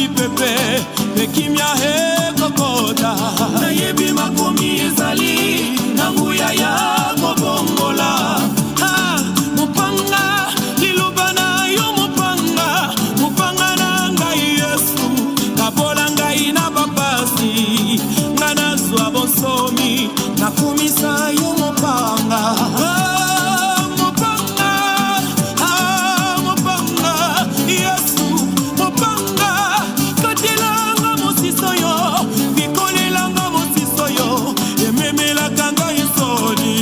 mipepe mpe kimia ekokota. Nayebi makomi ezali na nguya ya kobongola. Ah, mopanga, liloba na yo mopanga, mopanga na ngai Yesu, kabola ngai na bapasi, nga nazwa bonsomi, nakumisa yo mopanga. Ah, mopanga, ah, mopanga, Yesu, mopanga, katelanga mosisa yo, bikolelanga mosisa yo, ememelaka ngai soni.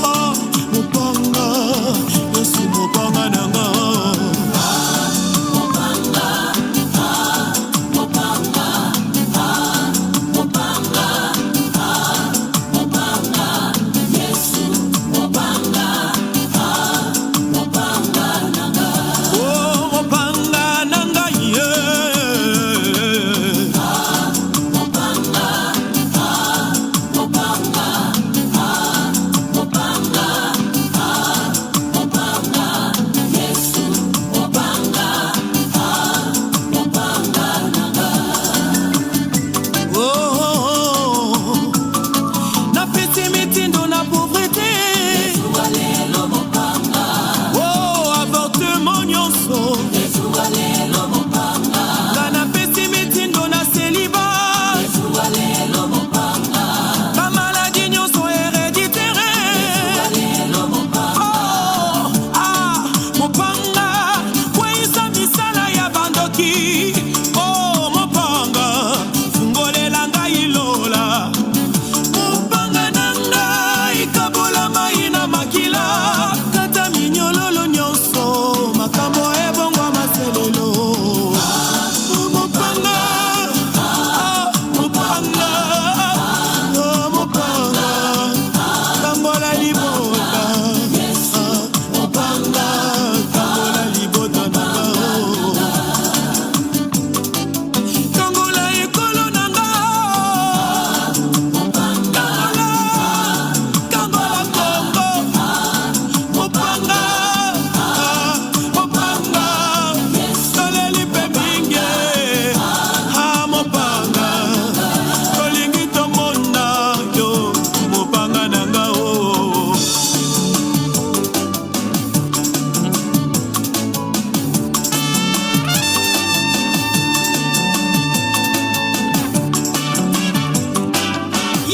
Oh, mopanga, Yesu, mopanga na nga. Oh, mopanga na ngai, yeah. Oh, oh, oh. Napesi mitindo na pauvreté, oh, avortement nyonso, nga napesi mitindo na célibat, bamaladi nyonso héréditaire. Oh, ah, mopanga, kweyisa misala ya bandoki. Oh, mopanga, fungolela ngai lola. Mopanga na ngai, kabola mai na makila, kata minyololo nyonso, makambo ebongwa maselelo. Mopanga, ah, mopanga, oh, mopanga, tambola libota. Ah, mopanga, tambola libota na nga. Kangola ekolo na nga. Kangola, kangola Kongo. Mopanga, ah, mopanga, toleli mpe mingi. Ah, mopanga, tolingi tomona yo, mopanga na nga o.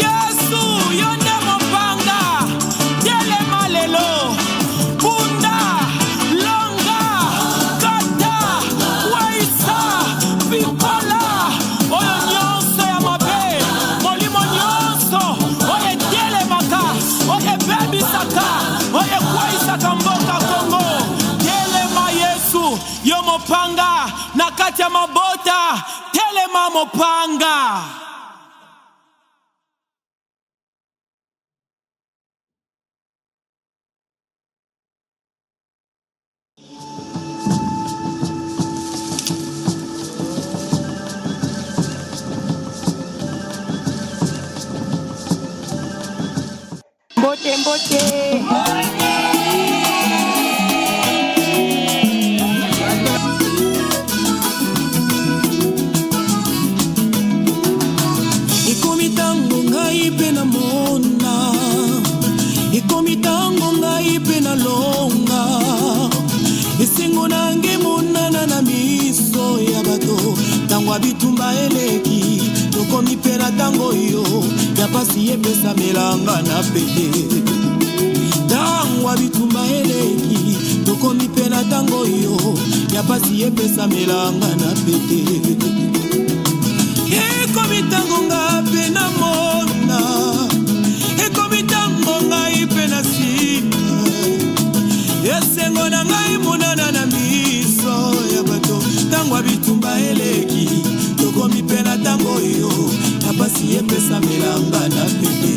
Yesu, yo nde mopanga, telema lelo, bunda, longa, kata, kweyisa, pikola oyo nyonso ya mabe, molimo nyonso oyo etelemaka, oyo ebebisaka, oyo ekweyisaka mboka Kongo. Telema Yesu, yo mopanga na kati ya mabota, telema mopanga. Mbote, mbote. Ekomi ntango ngai mpe namona, ekomi ntango ngai mpe nalonga, esengo nange monana na miso ya bato. Ntango ya bitumba eleki, tokomi mpe na ntango oyo ya pasi epesamelanga na pete. Ntango ya bitumba eleki, tokomi mpe na ntango oyo ya pasi epesamelanga na pete. Ekomi ntango nga mpe namona, ekomi ntango ngai mpe nasima, esengo na ngai monana na miso ya bato. Ntango ya bitumba eleki, tokomi mpe na ntango oyo ya pasi epesamelanga na pete.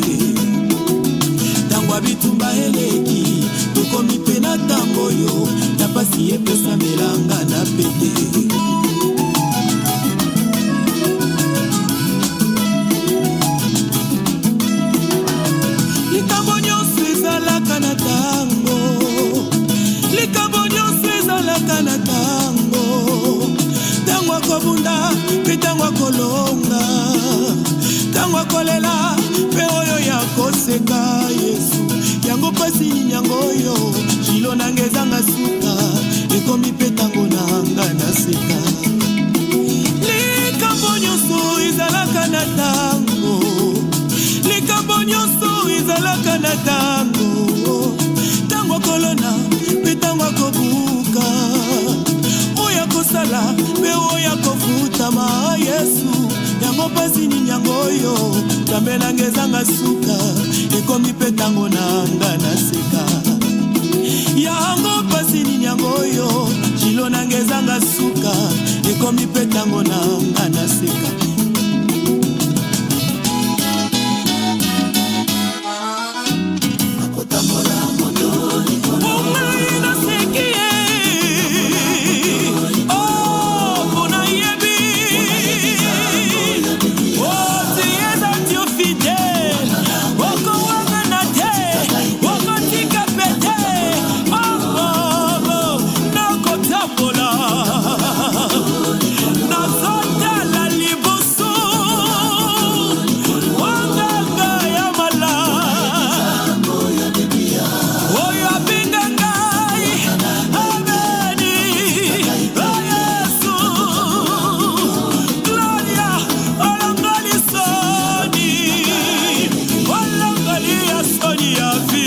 Ntango ya bitumba eleki, tokomi mpe na ntango oyo ya pasi epesamelanga na pete. Likambo nyonso ezalaka na ntango, likambo nyonso ezalaka na ntango, ntango akobunda. naseka. Yesu, yango mpasi nini yango oyo? Kilo nanga ezanga suka, ekomi mpe ntango nanga naseka. Likambo nyonso ezalaka na ntango, likambo nyonso ezalaka na ntango, ntango akolona mpe ntango akobuka, oyo akosala mpe oyo akofutama. Yesu, yango mpasi nini yango oyo? Nzambe nanga ezanga suka, ekomi mpe ntango nanga naseka. Yango mpasi nini yango oyo? Kilo nanga ezanga suka, ekomi mpe ntango nanga naseka. Ngai naseki ye, oh, mpo nayebi, oh, tu es un Dieu fidèle, okowangana te, okotika pe te. Oh, oh, oh, nakotambola, nazotala liboso, wanganga ya mala oyo abenga ngai ameni. O Yesu, gloria, olongoli soni, olongoli ya soni ya vi,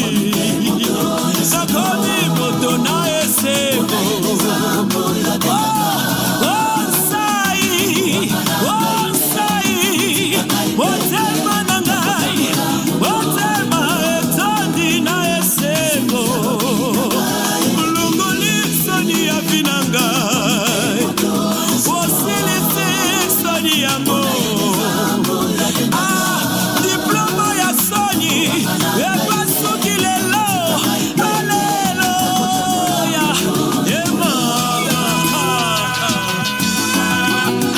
nakomi moto na esengo. Osai, osai, motema na ngai, motema etondi na esengo, molongoli soni ya vi na ngai, osilisi soni yango. Ah, diploma ya soni epasuki lelo. Aleluya, emama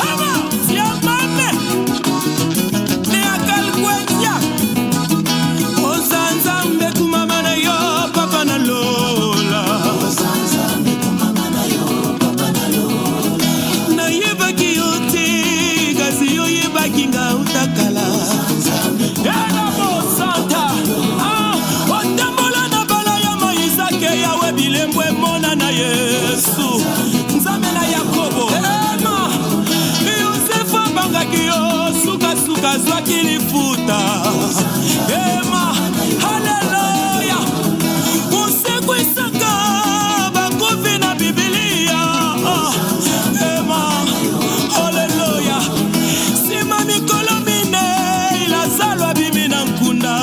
hama siamame neakalkwetia. Oza Nzambe, kumama na yo, papa na lola. Nayebaki yo te, kasi oyebaki nga utakala. Ena bosanta. Ah, otambola na bala ya Moisake, Yawe, bilembo emona na Yesu, Nzambe na Yakobo. Ema Yosefu abangaki yo, sukasuka azwaki lifuta. Ema, haleluya, osekwisaka bakufi na Bibilia. Ah, ema, haleluya, nsima mikolo 4 Lazalo abimi na nkunda.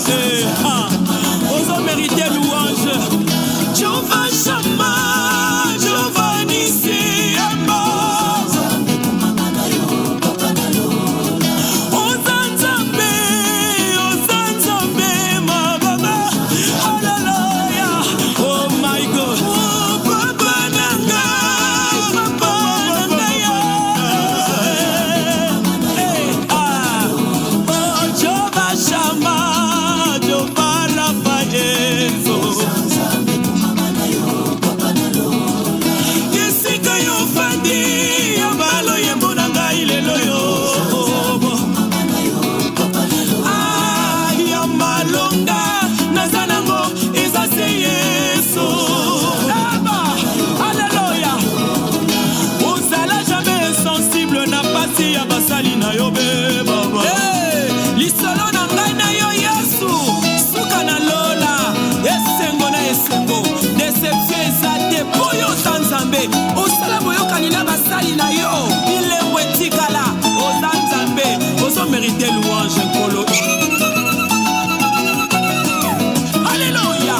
Eh, ah, ozomérite louange, Jehova Shama, Jehova Nisi, ema. Oza Nzambe, oza Nzambe, mababa, haleluya, oh my God, oh, papa na ngai, papa na ngai, eh, ah. Oh, Jehova Shama, Jehova Rafa, Yesu. Esika yo ofandi, ya baloyembo na ngai lelo yo. Ah, ya malonga naza nango eza se Yesu. Aba, aleluya, ozala jamais insensible na pasi ya basali na yo be baba. Hey, lisolo na ngai na yo Yesu, suka na lola, esengo na esengo, déception eza te, mpo yo oza Nzambe, osala boyokani na basali na yo, bilembo etikala. Oza Nzambe, ozomérite louange, Nkolo. Alleluya.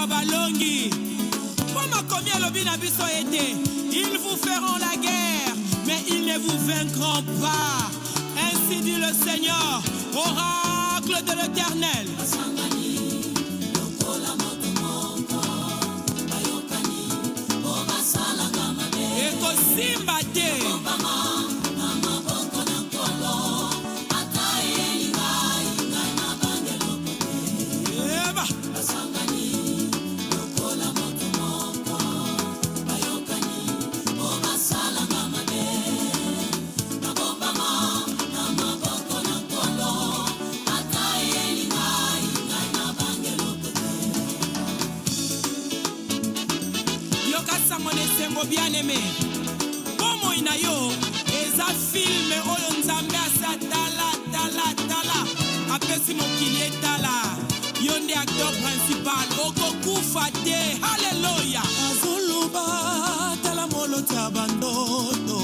ya balongi. Mpo makomi elobi na biso ete ils vous feront la guerre, mais ils ne vous vaincront pas. Ainsi dit le Seigneur, oracle de l'Éternel. Ekosimba te. Eba. Yoka sango na esengo, bien-aimé. Bomoi na yo eza film oyo Nzambe asi atala tala tala, apesi mokili etala. Yo nde acteur principal, okokufa te. Halleluya! Azoloba, tala moloti ya bandoto,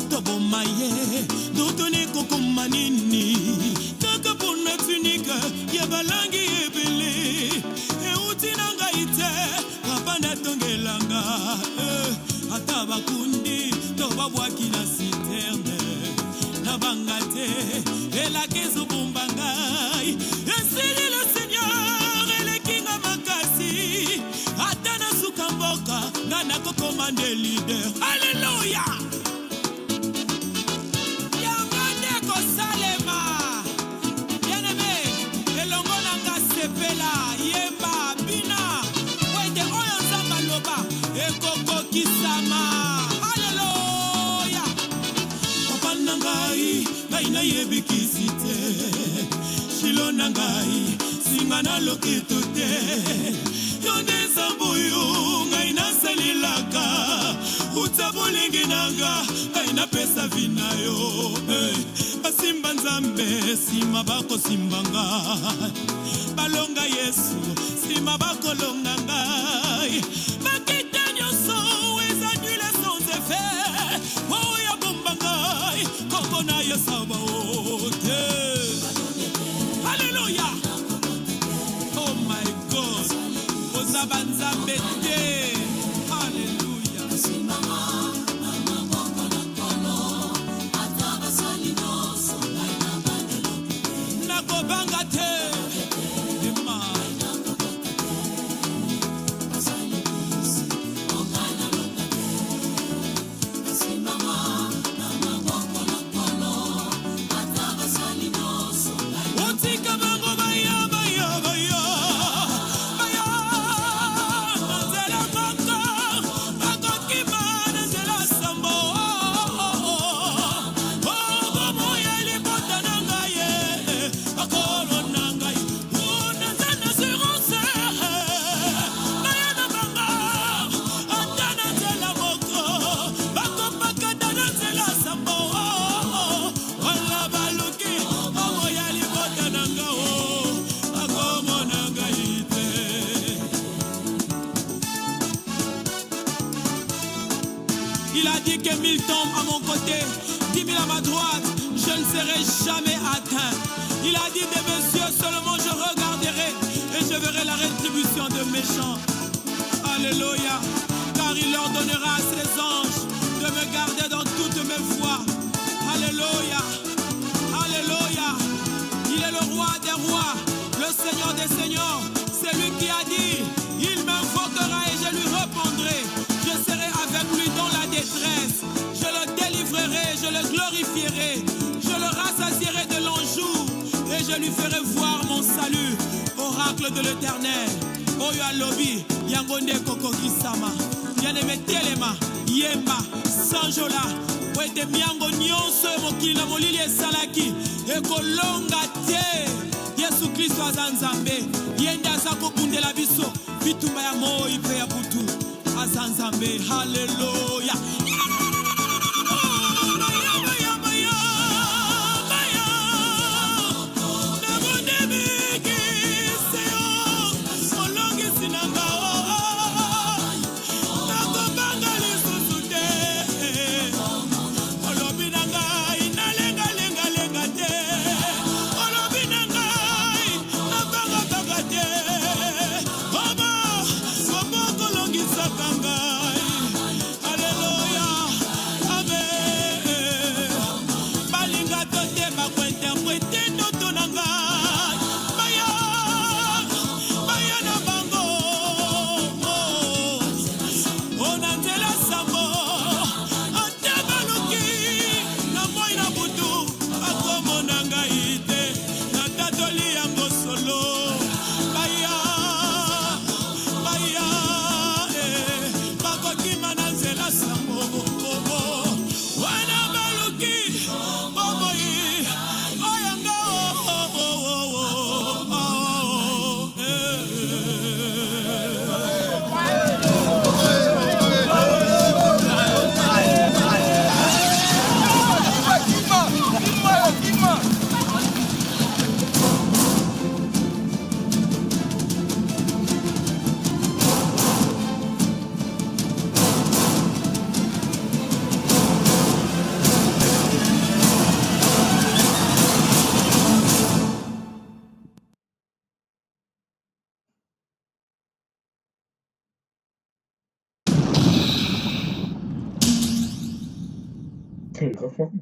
toboma ye. Dotoni kokoma nini kaka mpona tunike ya balangi ebele euti na ngai te. Papa natongelanga eh, ata bakundi to babwaki na citerne, nabanga te, elaka ezobomba ngai. Esili le Seigneur elekinga makasi, ata na suka mboka nga nakokoma nde leader. Alleluya! Yango nde kosalema. Bien-aimé, elongo na nga, sepela, yemba, bina, po ete oyo Nzambe aloba ekokokisama. Alleluya! Papa na ngai, ngai nayebikisi te, shilo na ngai, singa na loketo te. Yo nde nzambe oyo ngai nasalelaka, uta bolingi na nga, ngai napesa vie na yo. Hey, basimba Nzambe, nsima bakosimba ngai, balonga Yesu, nsima bakolonga ngai. Makita nyonso eza nul, sans effet. Oyo abomba ngai, kombo na ye Sabao te. Halleluya! Oh my God, oza banzambe te. Halleluya! Nakobanga te. Ema. Otika bango baya, baya, baya, baya na nzela moko, bakokima na nzela sambo. Bomoya libota na ngai ye, bakolo na ngai una nza na assurance. Baya na bango ata na nzela moko, bakopakata na nzela sambo. Wala baluki omoya libota na ngao, bakomona ngai te. Il a dit que 1000 tombent à mon côté, 10 000 à ma droite, je ne serai jamais atteint. Il a dit: de mes yeux seulement je regarderai et je verrai la rétribution de méchants. Alléluia. Car il ordonnera à ses anges de me garder dans toutes mes voies. Alléluia. Alléluia. Il est le roi des rois, le Seigneur des seigneurs. C'est lui qui a dit: il m'invoquera et je lui répondrai. Je serai avec lui dans la détresse. Je le délivrerai, je le glorifierai. Je le rassasierai de longs jours et je lui ferai voir mon salut. Oracle de l'Éternel. Oyo alobi, yango nde kokokisama. Bien-aimé, telema, yemba, sanjola, po ete miango nyonso ya mokili na molili esalaki ekolonga te. Yesu Kristo aza Nzambe, ye nde aza kobundela biso bitumba ya moi mpe ya butu. Aza Nzambe. Halleluya! Molongisi na nga, nakobanga lisusu te. Olobi na ngai nalengalengalenga te, olobi na ngai nabangabanga te. Oba. Reforme.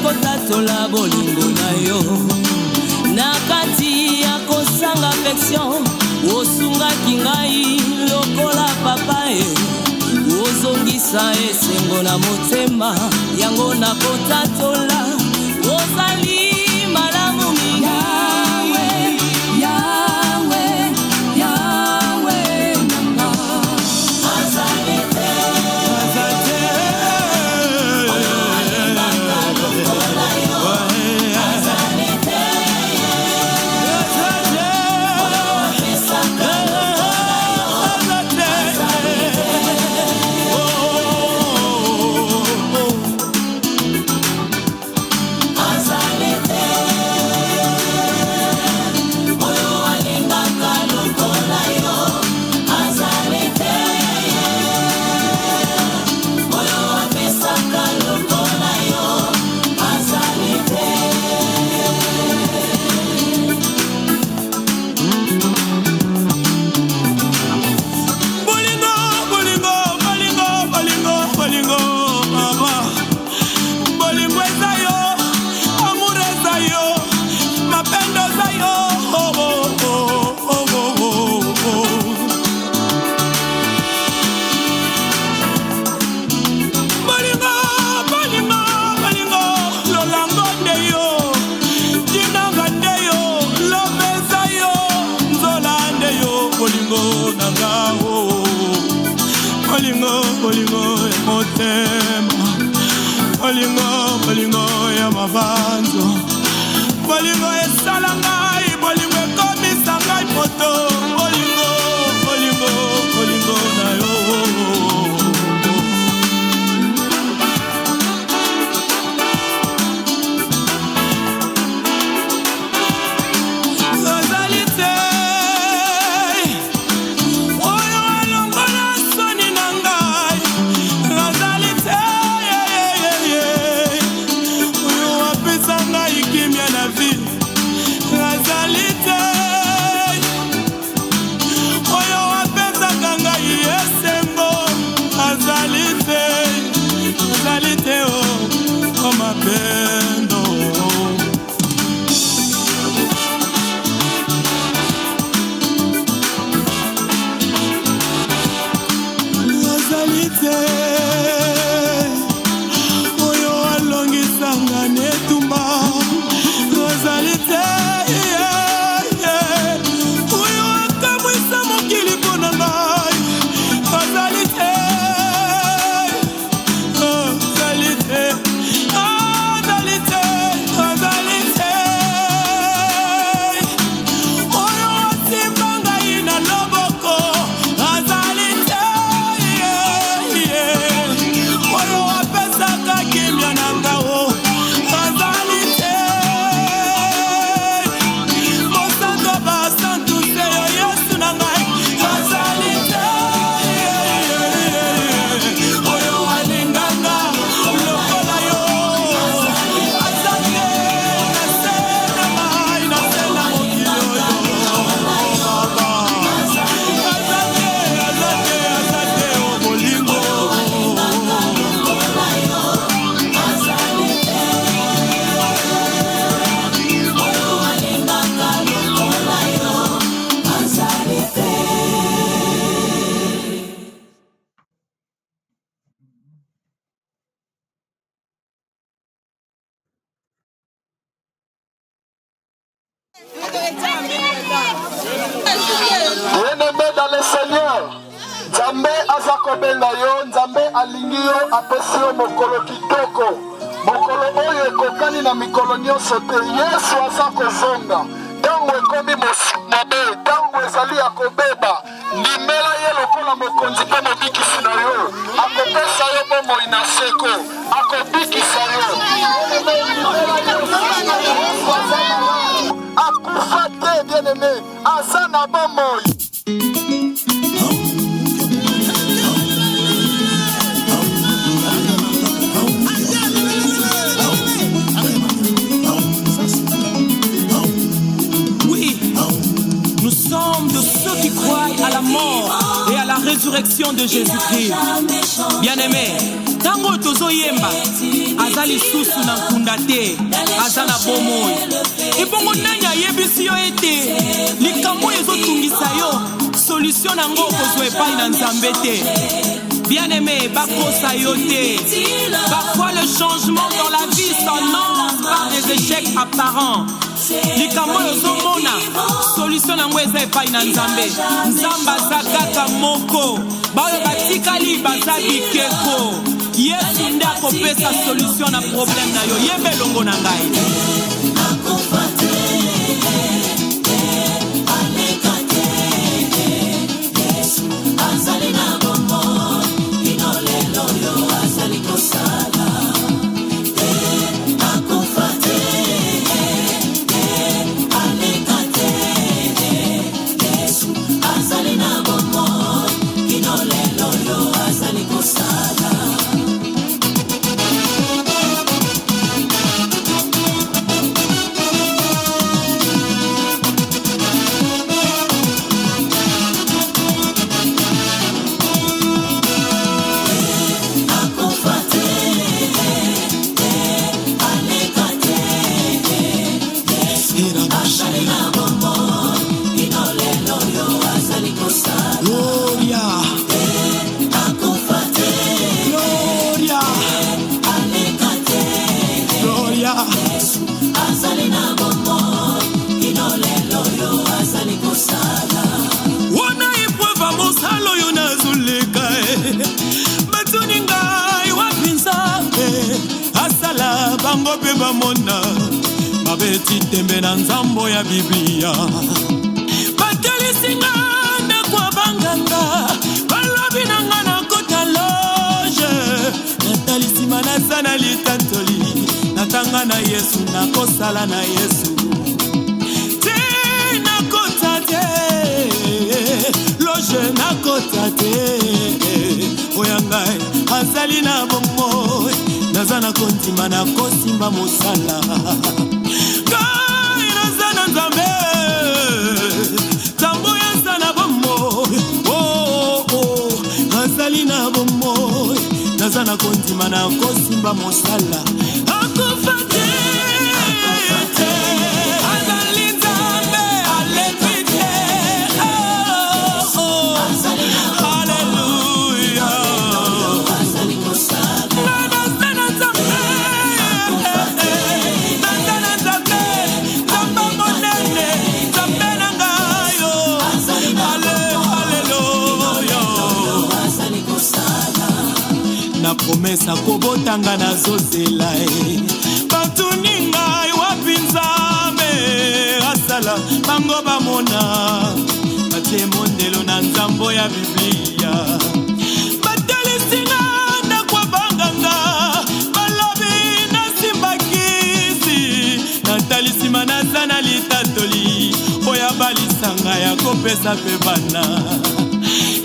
Kotatola bolingo na yo na kati ya kosanga affection, osungaki ngai lokola papa e, ozongisa esengo na motema yango nakotatola ozali malamu mingi. Yahweh, Yahweh, Yahweh nanga. Azali te. Bolingo, bolingo, bolingo, bolingo, bolingo, mama. Bolingo eza yo, amour eza yo, mapendo eza yo. Oh, oh, oh, oh, oh, oh, oh. Bolingo, bolingo, bolingo, lolango nde yo, dinanga nde yo, love eza yo, nzola nde yo, bolingo na nga, oh. Bolingo, bolingo ya motema, bolingo, bolingo ya mabanzo, bolingo esala ngai, bolingo ekomisa ngai moto, bolingo, bolingo, bolingo na yo. kobenga yo, Nzambe alingi yo, apesi yo mokolo kitoko, mokolo oyo ekokani na mikolo nyonso te. Yesu aza kozonga. Ntango ekomi mabe, ntango ezali ya kobeba, ndimela ye lokola mokonzi mpe mobikisi na yo. Akopesa yo bomoi na seko, akobikisa yo. Akufa te, bien-aimé, aza na bomoi. Oui, nous sommes de ceux qui croient à la mort et à la résurrection de Jésus-Christ. Bien-aimé, ntango tozoyemba, aza lisusu na nkunda te, aza na bomoi. Ebongo nani ayebisi yo ete likambo oyo ezotungisa yo, solution nango okozwa epai na Nzambe te? Bien-aimé, bakosa yo te. Parfois, le changement dans la vie s'annonce par des échecs apparents. Likambo oyo ozomona, solution nango eza epai na Nzambe. Nzambe aza kaka moko, baoyo batikali baza bikeko. Yesu nde akopesa solution na problème na yo. Yemba elongo na ngai. Akufa te, aleka te, Yesu azali na bomoi, kino lelo oyo azali kosala te. Akufa te, aleka te, Yesu azali na bomoi, kino lelo oyo azali kosala. Akufa te, aleka te, Yesu azali na bomoi, kino lelo oyo azali kosala. Gloria. Akufa te, Gloria. aleka te, Gloria. Yesu azali na bomoi, kino lelo oyo azali kosala. Wana épreuve mosala oyo nazoleka e, batuni ngai wapi Nzambe asala, bango mpe bamona, babeti tembe na nzambo ya Biblia. Batelisi nga ndako ya banganga, balobi na nga nakota loge. Natali nsima, naza na litatoli, natanga na Yesu, nakosala na Yesu te, nakota te loge, nakota te. Oya ngai azali na bomoi, naza na kondima, nakosimba mosala. Ngai naza na Nzambe, ntango eza na bomoi. Oh, oh, azali na bomoi, naza na kondima, nakosimba mosala. Akufa te, azali Nzambe, alebi te. Oh, oh. Alleluya. Azali kosala. Nga naza na Nzambe, naza na Nzambe, Nzambe monene, Nzambe na ngai yo. Ale, alleluya. Azali kosala. Na promesa kobotanga, nazozela e. Batuni ngai wapi Nzambe asala, bango bamona, batie mondelo na nzambo ya Biblia. Batelisi nga ndako ya banganga, balobi nasimbakisi. Natali nsima, naza na litatoli, oyo abalisanga ya kopesa mpe bana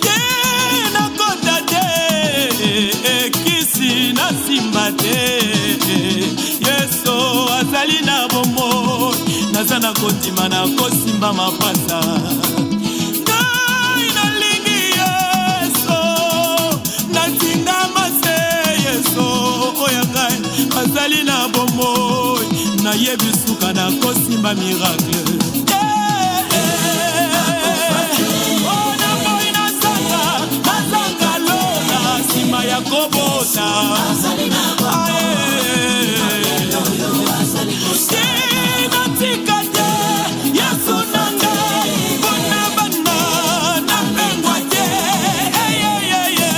te, nakota te ekisi, nasimba te. Yesu azali na bomoi, naza na kondima, nakosimba mapasa. Ngai nalingi Yesu, natingama se Yesu. Oyo ngai azali na bomoi, nayebi suka, nakosimba miracle. Oh, na moi nazanga, nazanga lola nsima ya kobota. Azali na oyo azali kosala. Natika te Yesu na ngai, mpona bana napengwa te. Eyeyeye.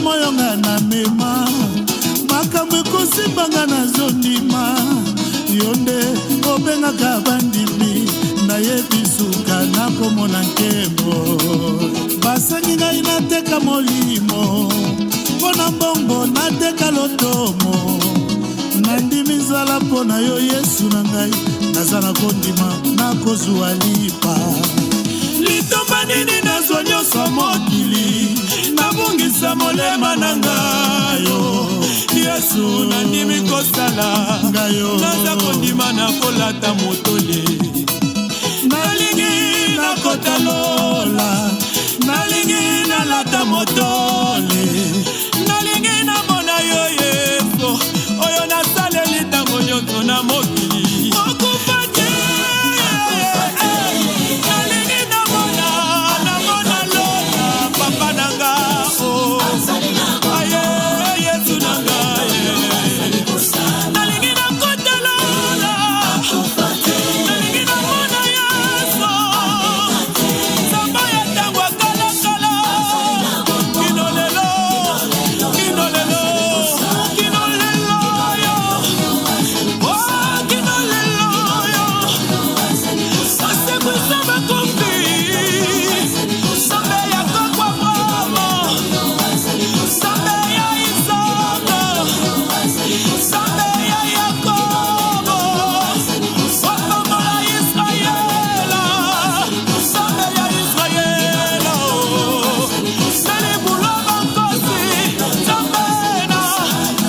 Moyo nga na mema makambo ekosimba nga nazondima yo nde obengaka bandimi nayebi suka nakomona nkembo basengi ngai nateka molimo mpo na mbongo nateka lotomo nandimi nzala mpo na yo yesu na ngai naza na kondima nakozwa lipa litomba nini nazwa nyonso mokili nabungisa molema na ngayo yesu nandimi kosala ngayo naza kondima nakolata motole nalingi nakota lola nalingi nalata motole nalingi namona yo yesu oyo nasaleli ntango nyonso na mokili okufa te nalingi namona namona lola papa na nga o aye yesu na nga nalingi nakota lola nalingi namona yesu nzambe ya ntango ya kalakala kino lelo kino lelo kino lelo yo oh kino lelo yo asekwisa bakufi nzambe ya koko Abrahama nzambe ya Isaka nzambe ya Yakobo opambola Israela nzambe ya Israela na libula bankosi nzambe na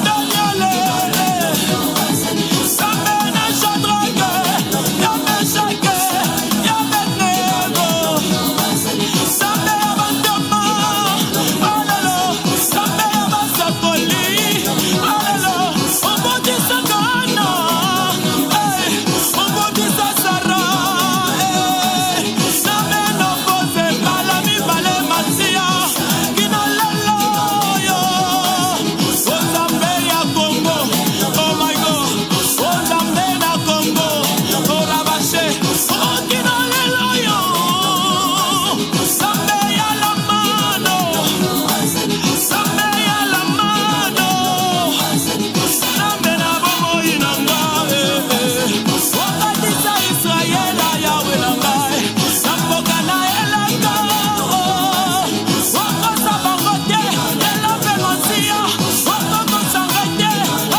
Daniele nzambe na Shadrake ya Meshake ya Abednego nzambe ya bantoma alelo nzambe ya basakoli alelo obondisaka Ana obondisa Sara na ménopause mbala mibale matia kino lelo oyo nzambe ya Kongo oh my God nzambe na Kongo orabashe okino lelo oyo nzambe ya lamano nzambe ya lamano nzambe na bomoi na ngai okatisa Israela yawe na ngai na mboka na elaka okosa bango te elape mosia okokosanga te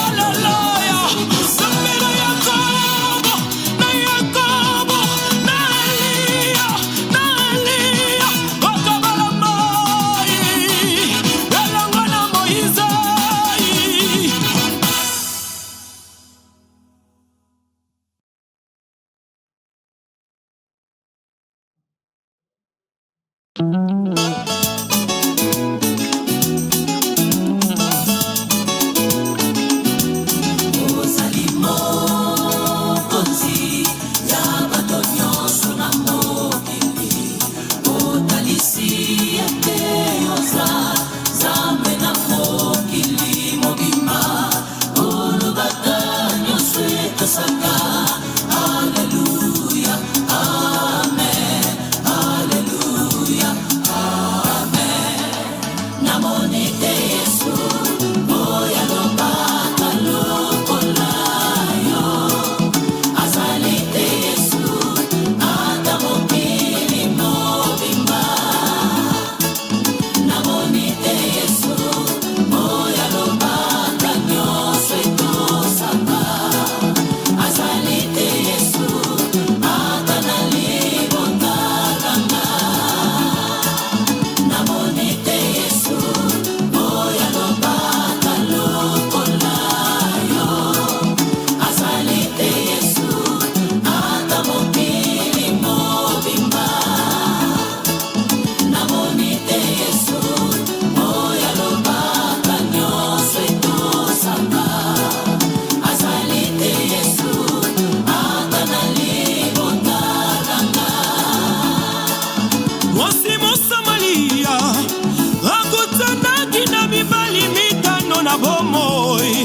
aleluya nzambe na Yakobo na Yakobo na Eliya na Eliya okabala mai elongo na Moize. Ozali mokonzi ya bato nyonso na mokili otalisi ete oza nzambe na mokili mobimba olobaka nyonso etosaka aleluya amen aleluya amen namoni te yesu oyo alobaka lokola yo azali te yesu ata mokili mobimba namoni te yesu oyo alobaka nyonso etosaka azali te yesu ata na libota na nga namoni te yesu oyo alobaka lokola yo azali te yesu ata mokili mobimba namoni te yesu oyo alobaka nyonso etosaka azali te yesu ata na libota na nga. Mwasi Mosamalia akutanaki na mibali mitano na bomoi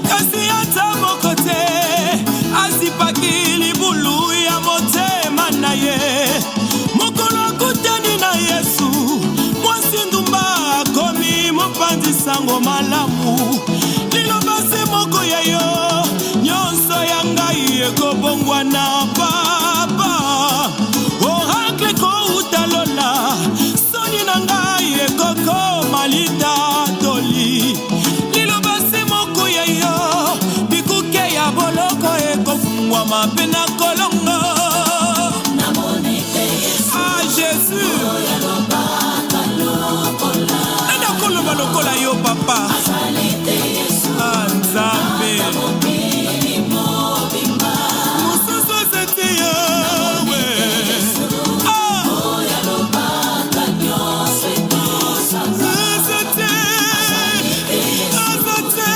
kasi ata moko te azipaki libulu ya motema na ye mokolo akutani na yesu mwasi ndumba akomi mopanzi. sango malamu. Liloba se moko ya yo, nyonso ya ngai ekobongwana papa. Oracle kouta lola, soni na ngai ekokoma litatoli. Liloba se moko ya yo, bikuke ya boloko ekofungwama mpe na kolongo. Ah Jésus, nani akoloba lokola yo papa? Ah Nzambe, mosusu ezeti yewe. Ah, ezeti, ezeti,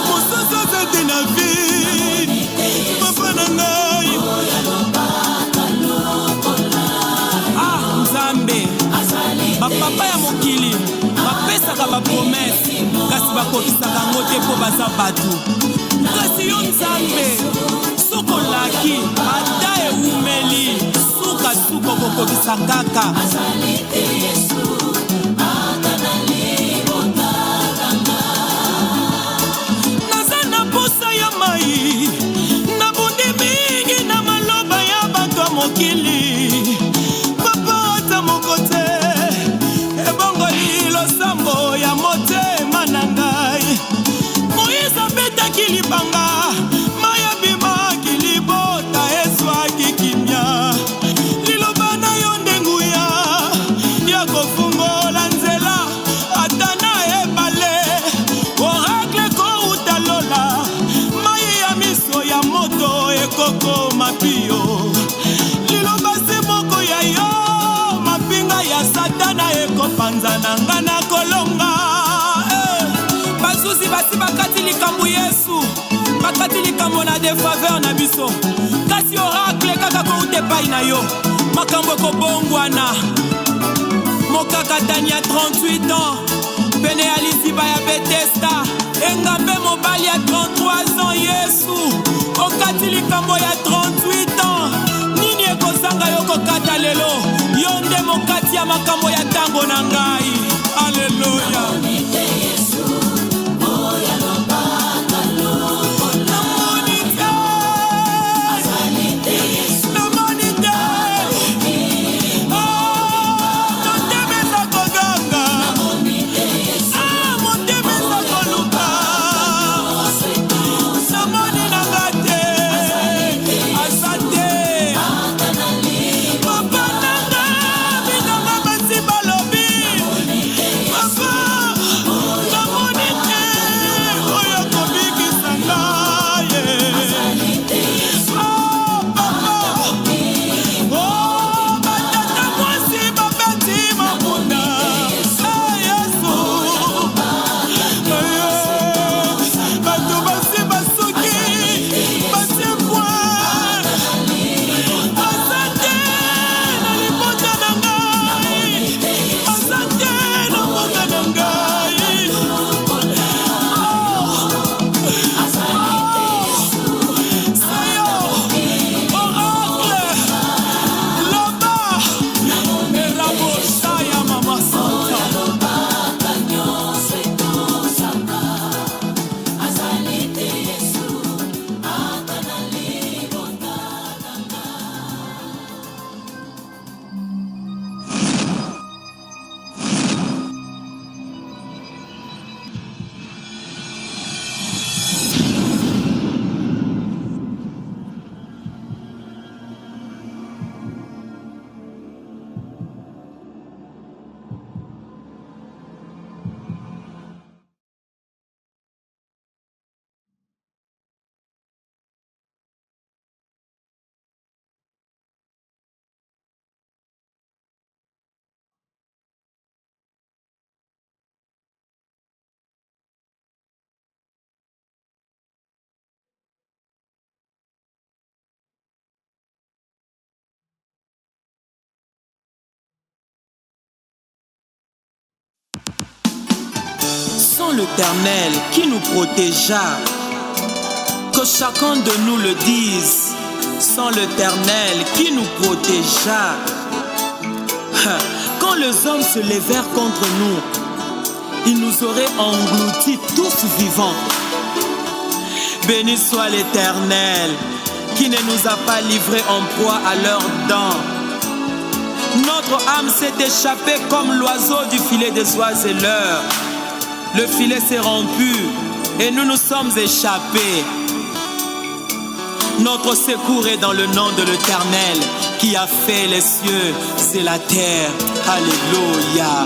mosusu ezeti na vie, papa na ngai. Ah Nzambe, bapapa ya mokili bapesaka bapromese kasi bakokisaka yango te mpo baza bato. Kasi yo Nzambe, soki olaki ata ewumeli, sukasuka okokokisa kaka. Naza na posa ya mai, nabundi mingi na maloba ya bato ya mokili, papa ata moko te ebongoli losambo ya motema na ngai. Moïse abetaki libanga, mai abimaki, libota ezwaki kimia. Liloba na yo nde nguya ya kofungola nzela ata na ebale. Oracle kouta lola, mai ya miso ya moto ekokoma pio. Liloba se moko ya yo, mapinga ya satana ekopanzana, nga na kolonga. Eh, bazuzi basi bakati likambo, Yesu bakati likambo na défaveur na biso, kasi oracle kaka kouta epai na yo, makambo ekobongwana. Mokakatani ya 38 ans pene ya liziba ya Betesda, engambe mobali ya 33 ans, Yesu okati likambo ya 38 ans, nini ekozanga yo kokata lelo? Yo nde mokati ya makambo ya ntango na ngai. Aleluya. Namoni te, namoni te. Oh, motema eza koganga. Ah, motema eza koluka. Namoni nanga te, aza te. Papa nanga, binanga basi balobi. Papa, namoni te oyo akobikisa ngai. Oh, papa. Oh, batata mwasi babeti mabunda. Ah, Yesu. Eh, bato basi basuki batie point, aza te na libota na ngai, aza te na mboka na ngai. Sayo oracle, loba erabosaya mama santa. Sans l'Éternel qui nous protégea, que chacun de nous le dise, sans l'Éternel qui nous protégea. Quand les hommes se levèrent contre nous, ils nous auraient engloutis tous vivants. Béni soit l'Éternel qui ne nous a pas livrés en proie à leurs dents. Notre âme s'est échappée comme l'oiseau du filet des oiseleurs. Le filet s'est rompu et nous nous sommes échappés. Notre secours est dans le nom de l'Éternel qui a fait les cieux et la terre. Alléluia.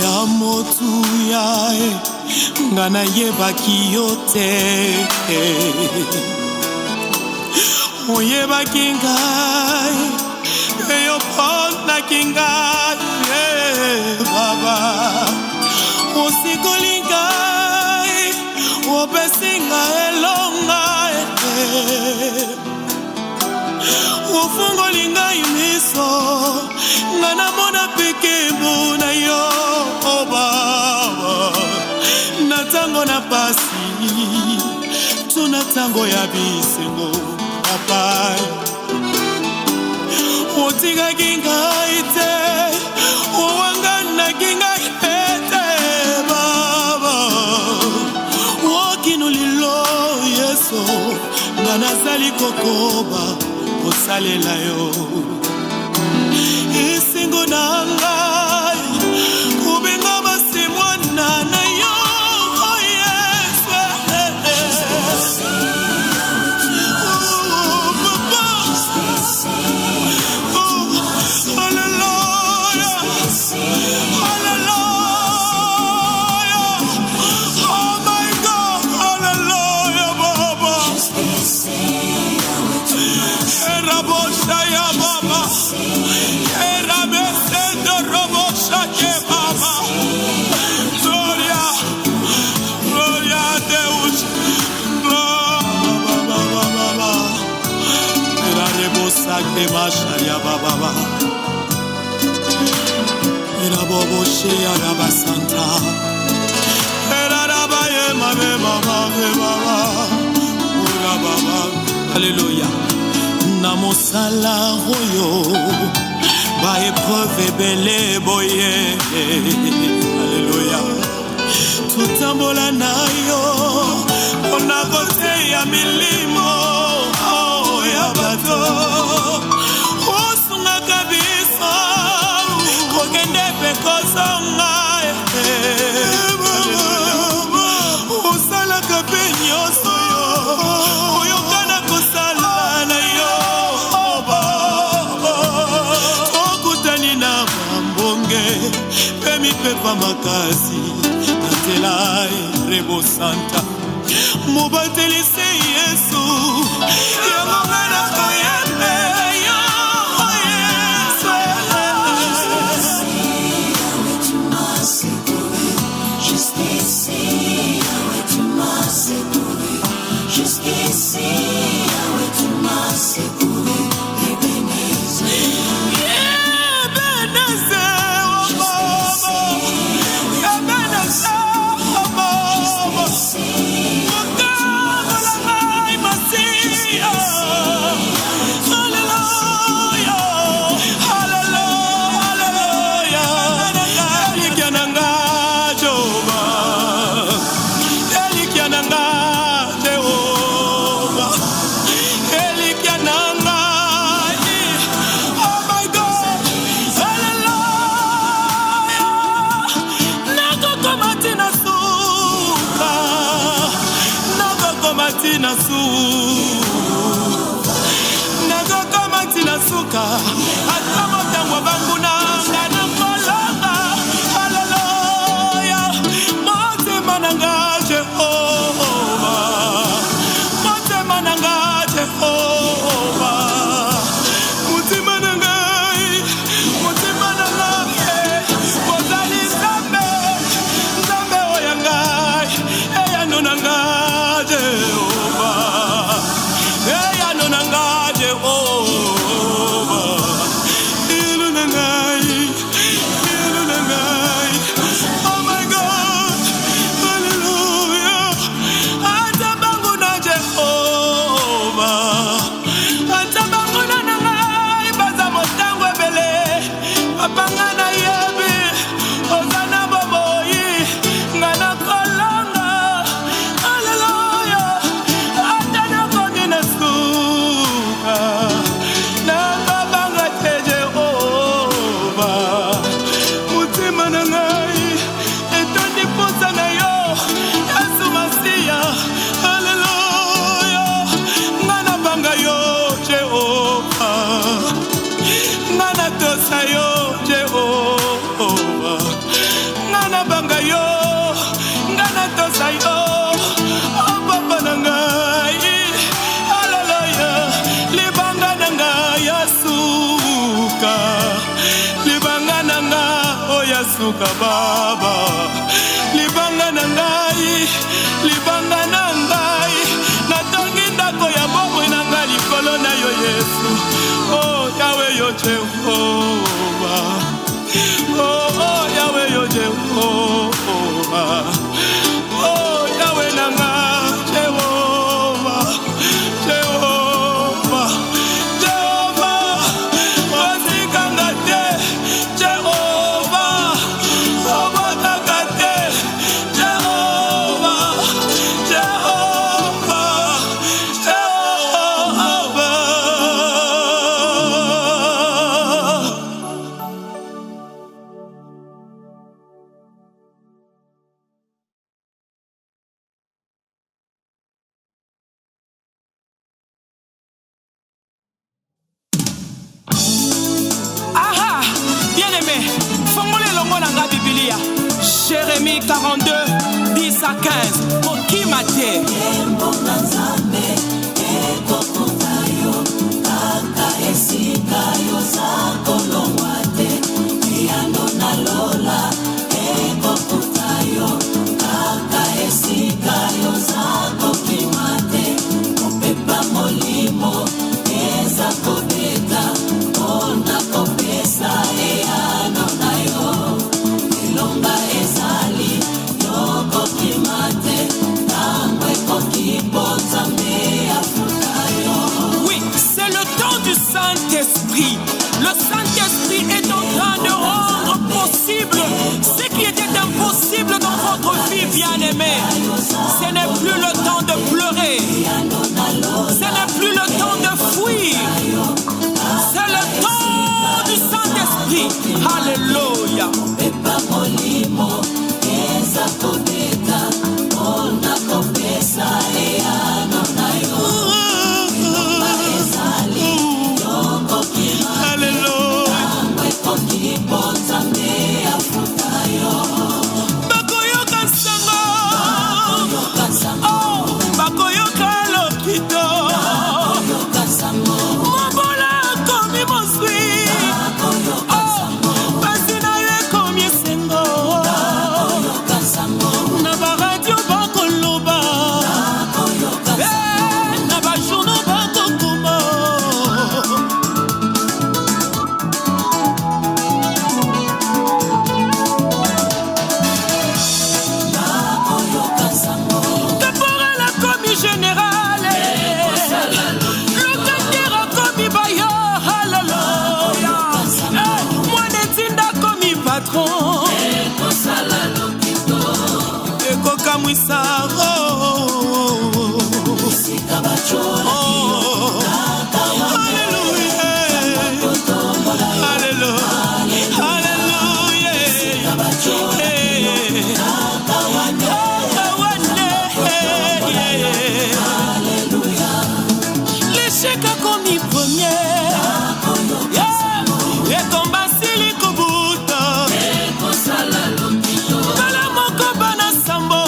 Ya motuya e, nga nayebaki yo te, oyebaki ngai eyo mponaki ngai eh, baba osikoli ngai, opesi ngai elonga eh. Ofungoli ngai miso nga namona pikimbu na yo, oh baba, na ntango na pasi to na ntango ya bisengo, papa otikaki ngai te, owanganaki ngai ete baba okino lilo. Yesu, nga nazali kokoba kosalela yo. Esengo na ngai kobenga basi mwana na yo, oh Yesu. Oh, papa. Oh, hallelujah. Hallelujah. Oh my God. Hallelujah, Baba. Eraboshaya Baba. Erabesendo roboshake Baba. Gloria. Gloria a Deus. Gloria. Baba, Baba, Baba. Erarebosake Basharia Baba. Eraboboshea Rabasanta. Erarabaye Mabe Baba Baba. Ura Baba. Alléluia. Na mosala oyo baépreuve ebele boye, alleluya, totambola na yo mpona koteya milimo ya bato. Osungaka biso kokende mpe kozonga, osalaka mpe nyonso yo oyokana kosala na yo. Tokutani na bambonge mpe mipepa makasi na nzela, Rebo Santa, mobateli se Yesu, yango nga na koyembela yo, Yesu. Tu m'as secouru jusqu'ici, Yahweh, tu m'as secouru jusqu'ici, Yahweh, tu m'as secouru. Ebenezer, Ebenezer, oh Baba. Ebenezer, oh Baba. Mokangola ngai Masiya. Alléluia, Alléluia. Elikya na nga Jehova, elikya na nga Jehova, elikya na ngai. Oh my God, Alléluia. Nakokoma ntina suka, nakokoma ntina suka, nakokoma ntina suka, ata motango banguna nga nakolanga. Alleluya, motema na nga Jehova, motema na nga Jehova, motema na ngai, motema na ngai ozali Nzambe, Nzambe oyo ngai eyano na nga Jehova, eyano na nga Jehova, elo na ngai, elo na ngai. Oh my God, hallelujah. Ata bango na Jehova. yoka baba. Libanga na ngai, libanga na ngai, natongi ndako ya bomoi na ngai likolo na yo Yesu. Oh Yawe yo Jehova, oh, oh Yawe yo Jehova, oh Yawe na nga Jehova, Jehova, Jehova, otikanga te Jehova, obotaka te Jehova, Jehova, Jehova. Aha, bien-aimé, fongola elongo na nga Bibilia. Jérémie 42, 10 à 15. Kokima te. Nkembo na Nzambe ekokuta yo kaka esika yoza kolongwa te. Eyano na lola ekokuta yo kaka esika yoza kokima te. Mopepa molimo eza kobeta mpona kopesa eyano na yo. Elonga ezali yo kokima te ntango ekoki mpo Nzambe afuta yo. Oui, c'est le temps du Saint-Esprit. Le Saint-Esprit est en train de rendre possible ce qui était impossible dans votre vie, bien-aimée. Ce n'est plus le temps de pleurer. Ce n'est plus le temps de fuir. C'est le temps du Saint-Esprit. Alléluia. Pepa molimo eza kobeta mpona kopesa eyano na yo. Ezali yo kokima Alléluia. ntango ekoki mpo Nzambe afuta yo. Bakoyoka nsango, Yoka sango, oh, bakoyoka lokito, yoka sango, mobola akomi mozwi, yoka oh, sango, pasi na yo ekomi esengo, yoka sango, na baradio bakoloba, yoka eh, na bajournaux bakokoma. Yoka sango, Caporal akomi général, locataire akomi bailleur. Alléluia. Eh, mwana etinda akomi patron. ekosala lokito Ekokamwisa, oh, esika batyola oh. Alléluia. Alléluia. Alléluia. Eh. Kaka wane, yeah. L'échec akomi premier. Yeah. Ekomba sili kobuta. Ekosala lokito Mbala moko bana sambo.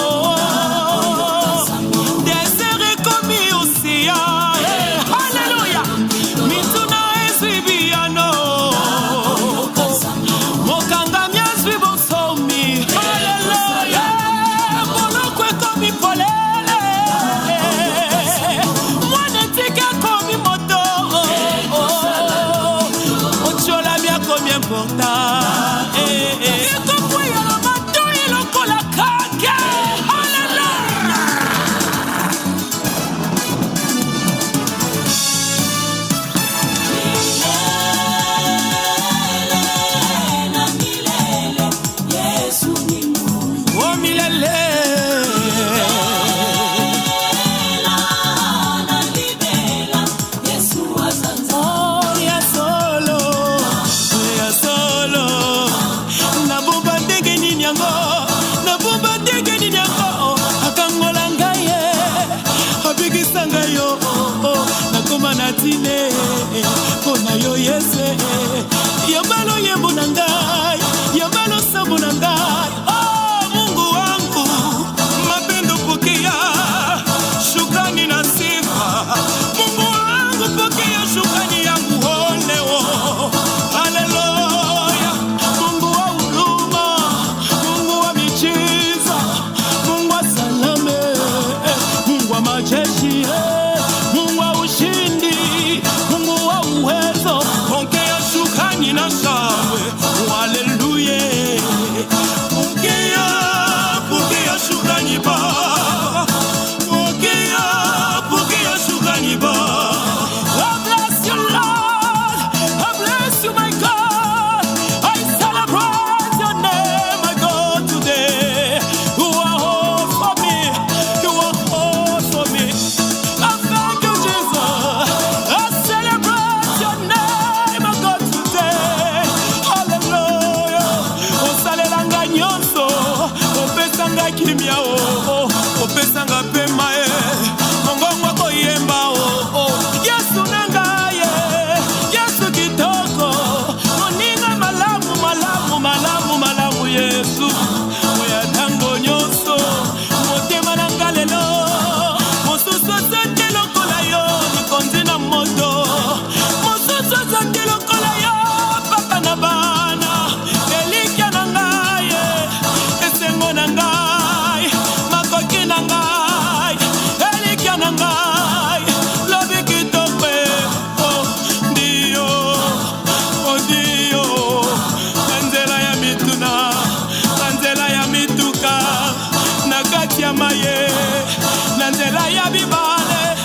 Na nzela ya bibale,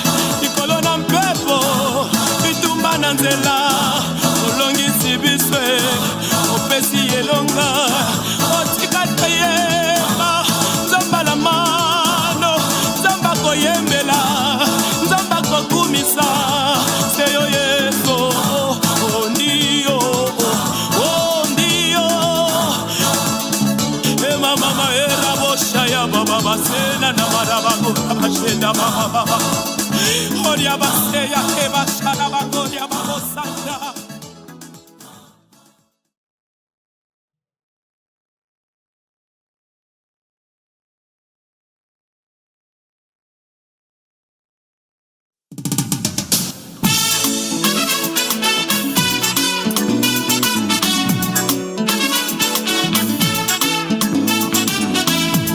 likolo na mpepo, bitumba na nzela, olongisi biso, opesi elonga, otika toyeba Nzambe na mano, Nzambe akoyembela, Nzambe akokumisa se yo Yesu. Oh, ndio, oh, ndio. E mama era bosha ya baba basena na marabago bashenda baba baba oria baseya ke bashana bagoria babosanda.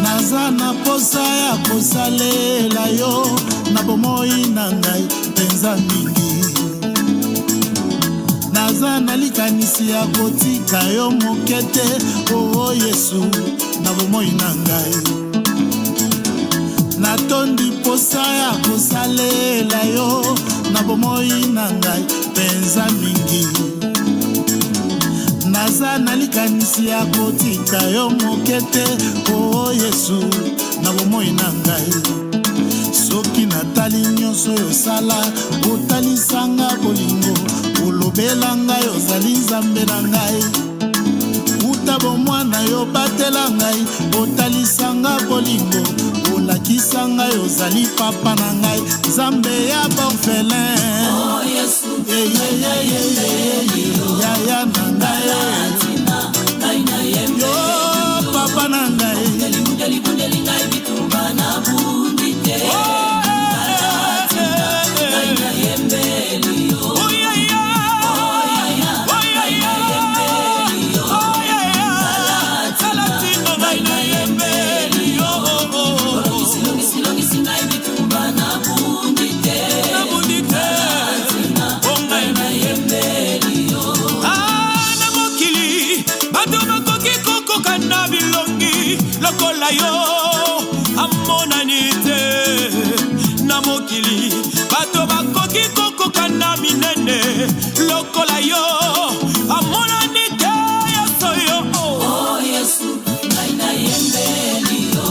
Naza na posa ya kosalela yo na bomoi na ngai mpenza mingi. Naza na likanisi ya kotika yo moke te, oo Yesu, na bomoi na ngai. Natondi posa ya kosalela yo na bomoi na ngai mpenza mingi. Naza na likanisi ya kotika yo moke te, oo Yesu, na bomoi na ngai. Soki natali nyonso oyo osala, otalisanga bolingo, olobela ngai, ozali Nzambe na ngai. Uta bomwana yo batela ngai, otalisanga bolingo, olakisa ngai ozali papa na ngai, Nzambe ya baorphelin. Yaya na ngai, yo papa na ngai. Na mokili bato bakoki kokoka na bilongi lokola yo amonani te. Na mokili bato bakoki kokoka na minene lokola yo amonani te. Yesu yo, oh.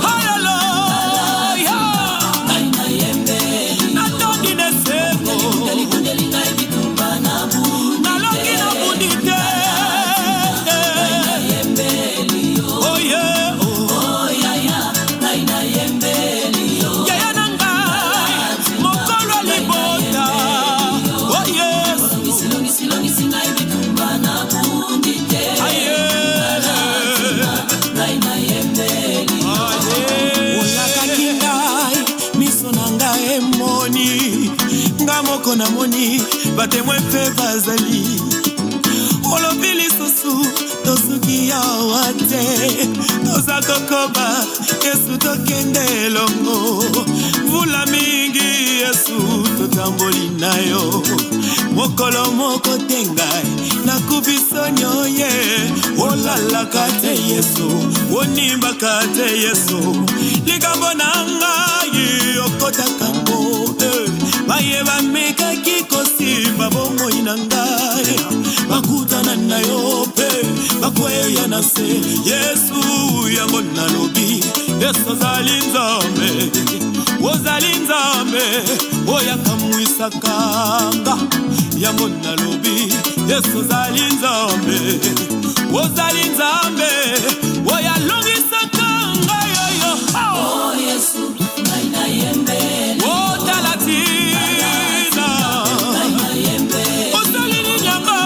Haleluya, natondi na esengo, nalongi, nabundi te. Oye, oh. Yaya na ngai, mokolo ya libota, o Yesu. Aye. Olakaki ngai, miso na ngai emoni, nga moko namoni, batémoins mpe bazali. Olobi lisusu, tosuki awa te, toza kokoba. Yesu, tokende elongo mvula mingi. Yesu, totamboli na yo mokolo moko te, ngai nakufi soni oye. Olalaka te Yesu, onimbaka te Yesu, likambo na ngai okotaka ngo. Eh, baye bamekaki kosimba bomoi na ngai, bakutana na yo mpe bakweya na se. Yesu, yango nalobi, Yesu azali Nzambe, ozali Nzambe oyo akamwisaka nga. Yango nalobi, Yesu ozali Nzambe, ozali Nzambe oyo alongisaka ngai oyo. Otala tina osali nini yango.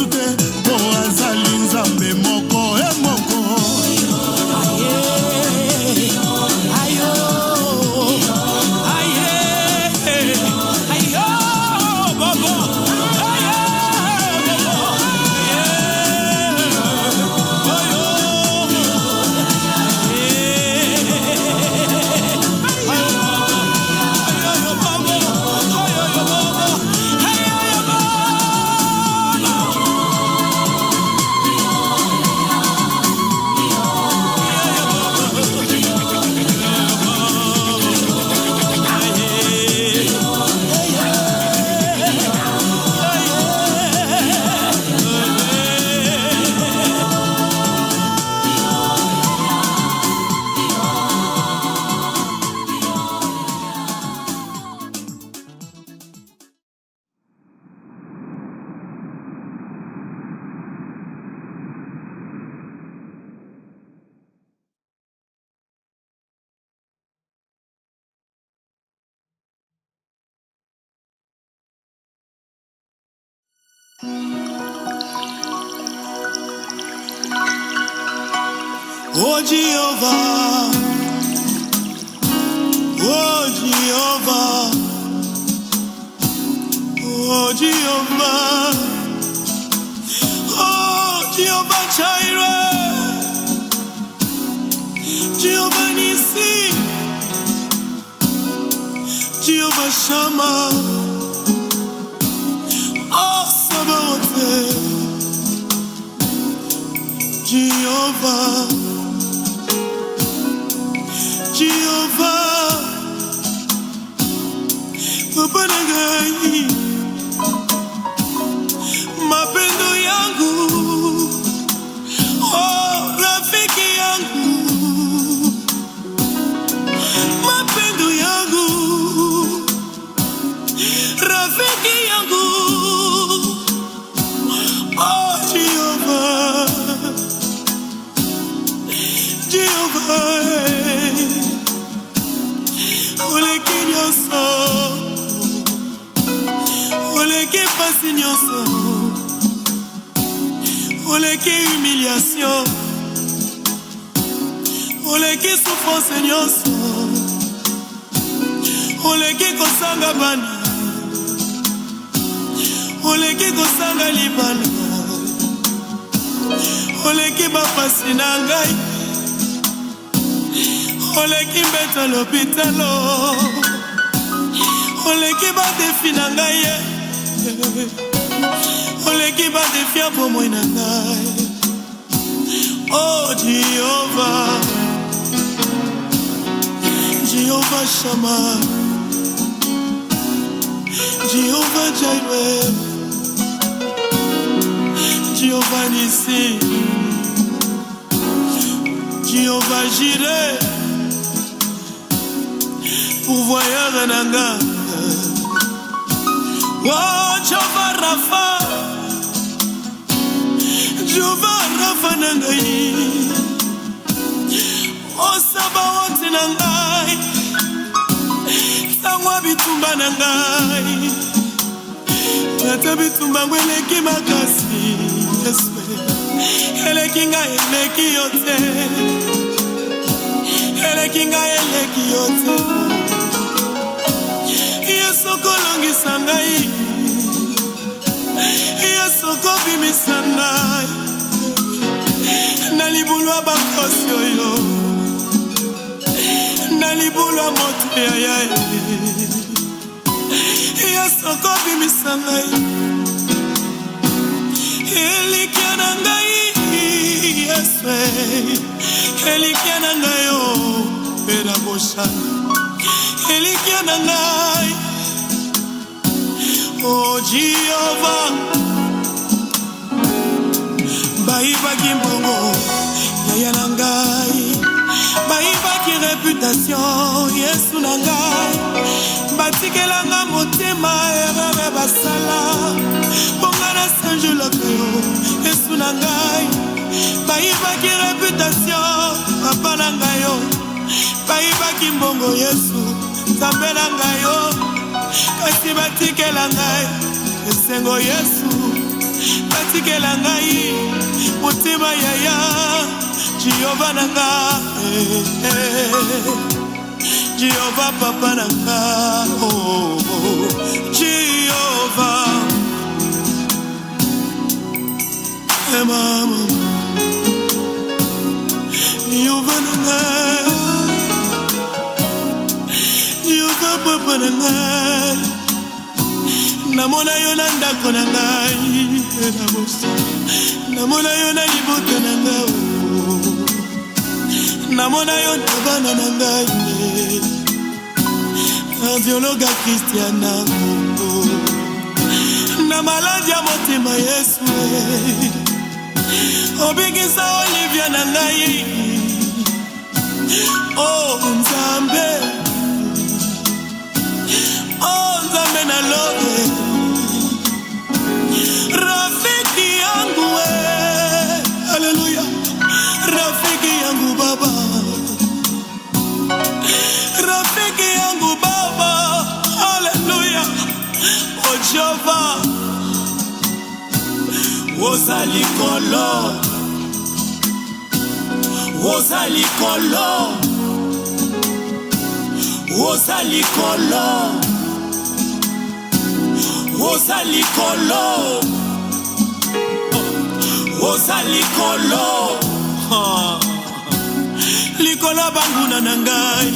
mosusu te, mpo azali Nzambe moko e moko. Oh Jehovah, oh Jehovah, oh Jehovah, oh Jehovah Jireh, Jehovah Nissi, Jehovah Shammah, oh Sabaoth, Jehovah, Jehovah, Papa na ngai, mapendo yangu, oh rafiki yangu, mapendo yangu, rafiki yangu, oh Jehovah, Jehovah, oleki nyonso, oleki pasi nyonso, oleki humiliation, oleki souffrance nyonso, oleki kosanga bana, oleki kosanga libala, oleki bapasi na ngai, oleki mbeto lopitalo, oleki badefi na ngai, oleki badefi ya bomoi na ngai. Oh Jehovah, Jehovah Shammah, Jehovah Jireh, Jehovah Nissi, Jehovah Jireh, pourvoyeur na nga. Oh Jehovah Rapha, Jehovah Rapha na ngai, Sabaoth na ngai, ntango ya bitumba na ngai, ata bitumba ngo eleki makasi, Yesu eleki ngai, eleki yo te, eleki ngai, eleki yo te. Yesu kolongisa ngai, Yesu kobimisa ngai na libulu ya bakosi oyo, na libulu ya moto yaya, Yesu kobimisa ngai, elikya na ngai, Yesu elikya na ngai, o mpe na boshana elikya na ngai. O Jehova, bayibaki mbongo yaya na ngai, bayibaki réputation Yesu na ngai, batikelanga motema erreur basala bonga na sanjolaka yo Yesu na ngai, bayibaki réputation papa na ngai yo, bayibaki mbongo Yesu Nzambe na ngai yo, kasi batikela ngai esengo Yesu. Batikela ngai motema yaya Jehova na nga eh, eh. Jehova papa na nga oh, oh. Jehova eh, mama Jehova na nga Jehova papa na nga Namona yo na ndako na ngai na boso namona yo na libota na ngai oh. Namona yo na bana na ngai radiologa Christiana oh. Na maladi ya motema Yesu eh. Obikisa Olivia na ngai oh Nzambe Oh Nzambe na lobe Rafiki yangu we Haleluya Rafiki yangu baba Rafiki yangu baba Haleluya Oh Jehova Oza likolo Oza likolo Oza likolo Oza likolo Oza likolo Likolo banguna na ngai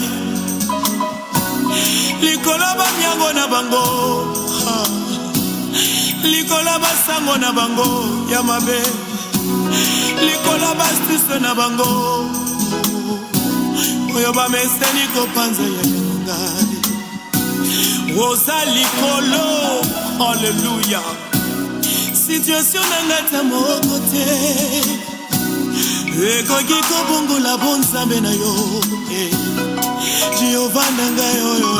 Likolo bamiango na bango Likolo basango na bango ya mabe Likolo basusu na bango oyo bameseni kopanza ya ngai Oza likolo Alleluya Situation na ngai ta moko te ekoki kobongola bonzambe na yo eh. Jehova na ngai oyo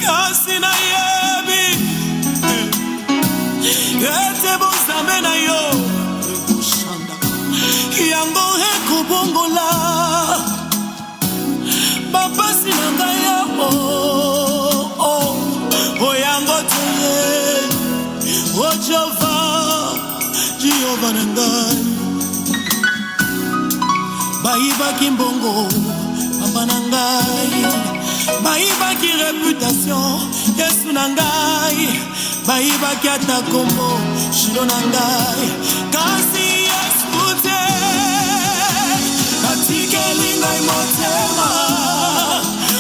kasi nayebi eh, ete bonzambe na yo ekoshanda yango ekobongola bapasi na ngai oh, oh, oh, yango te o Jehova Jehova na ngai bayibaki mbongo papa na ngai bayibaki reputation Yesu na ngai bayibaki ata kombo shilo na ngai kasi Yesu te batikeli ngai motema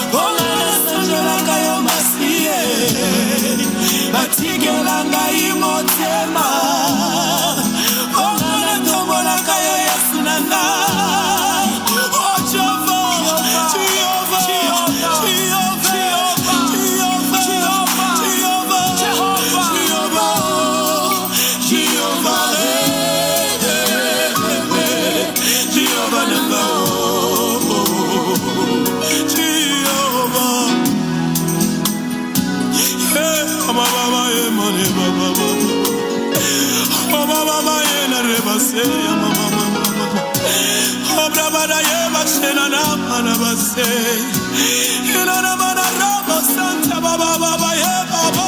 mpona nasanjelaka yo masiye batikela ngai motema mpona natombolaka yo Yesu na ngai Oh, Jehova, Jehova, Jehova, Jehova, Jehova, Jehova, Jehova, eh, eh, eh, Jehova na nga, oh, oh, Jehova. Eh, mama, mama, eh, mane, mama, mama. Oh, mama, mama, eh, na reba, se, ya, mama, mama, mama. Oh, braba, da, ye, ba, she, na, na, ma, na, ba, se. Ina, na, ma, na, ra, ba, santa, ba, ba, ba, ba, ye, ba, ba.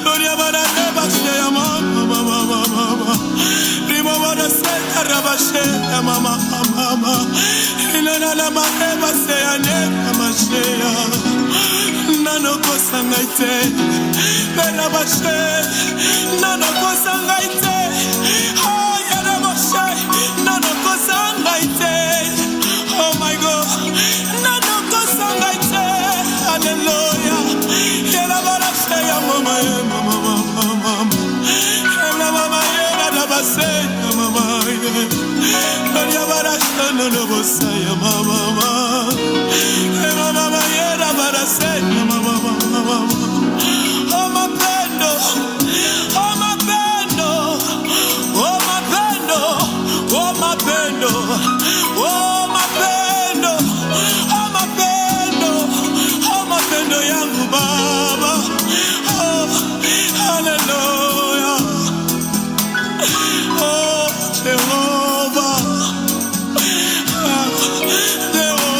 Gloria, ba, na, re, ba, she, ya, ma, ma, ma, ma, ma, ma, ma. Rimo, ba, da, se, ya, ra, ba, she, ya, ma, ma, ma, ma, ma. Ina, na, na, ma, re, ba, se, ya, ne, ma, ma, she, ya. Nanokosa ngai te berabashe nanokosa ngai te ayarabashe nanokosa ngai te oh my God nanokosa ngai te alleluya yerabarashe ya mama ye mama mama mama ela mama ye narabase ya mama ye noriabarashe nonobosa ya mama mama ela mama ye rabarase ya mama mama mama Oh mapendo, oh mapendo, oh mapendo, oh mapendo, oh mapendo, oh mapendo, oh mapendo yangu baba. Oh, hallelujah. Oh, Jehovah. Ah, Jehovah.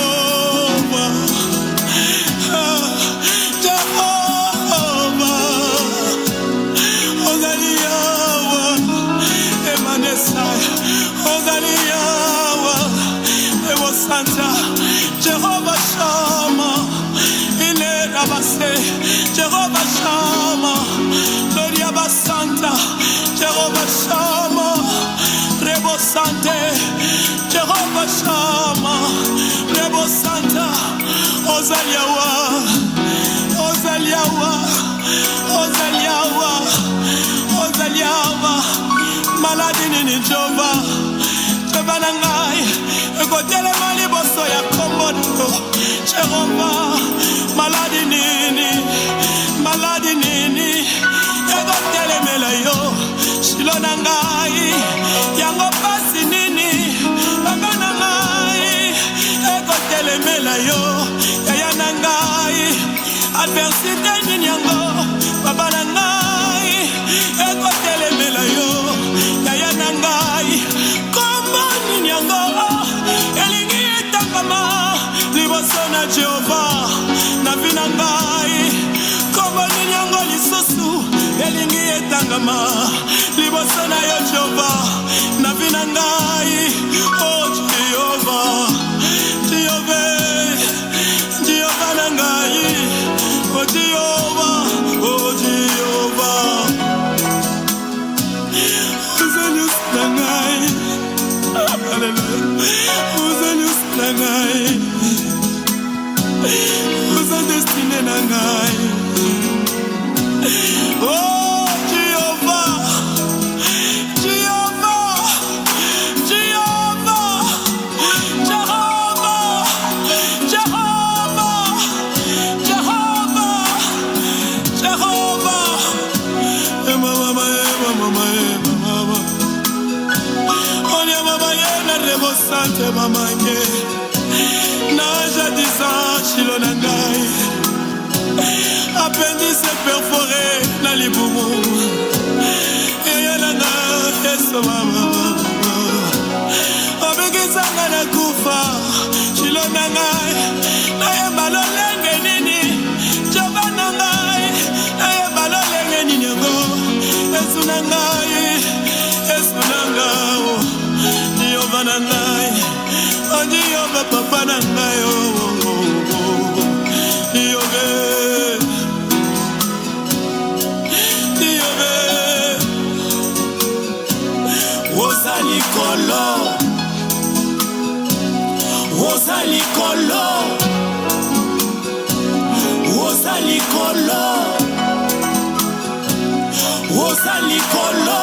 Ozali awa, ozali awa, ozali awa, ozali awa. Maladi nini Jehova, Jehova na ngai, ekotelema liboso ya kombo na yo Jehova. Maladi nini, maladi nini ekotelemela yo Shilo na ngai, yango pasi nini baba na ngai ekotelemela yo yaya na ngai, adversite nini yango baba na ngai ekotelemela yo yaya na ngai, kombo nini yango elingi etangama liboso na Jehova na vi na ngai, kombo nini yango lisusu elingi etangama liboso na yo Jehova na vi na ngai. O Jehova, Jehova, Jehova na ngai, o Jehova, o Jehova, oza nyonso na ngai. Aleluya, oza nyonso na ngai, oza destine na ngai. Oh Jehova, Jehova, Jehova, Jehova, Jehova, Jehova, Jehova. Eh, mama, eh, mama, eh, mama. Onya mama ye na rebo sante mama nge. Na jadisa shilo na ngai. Appendice perforé na libumu. Yaya na nga eso mama. Obikisanga na kufa shilo na ngai. Nayeba lolenge nini Jehova na ngai. Nayeba lolenge nini yango Yesu na ngai, Yesu na ngai, oh, Jehova na ngai, oh, Jehova papa na ngai, oh, oh, oh, oh. Jehova, Jehova. Oza likolo, oza likolo, oza likolo, oza likolo,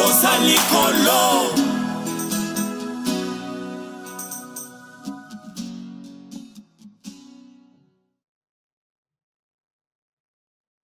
oza likolo.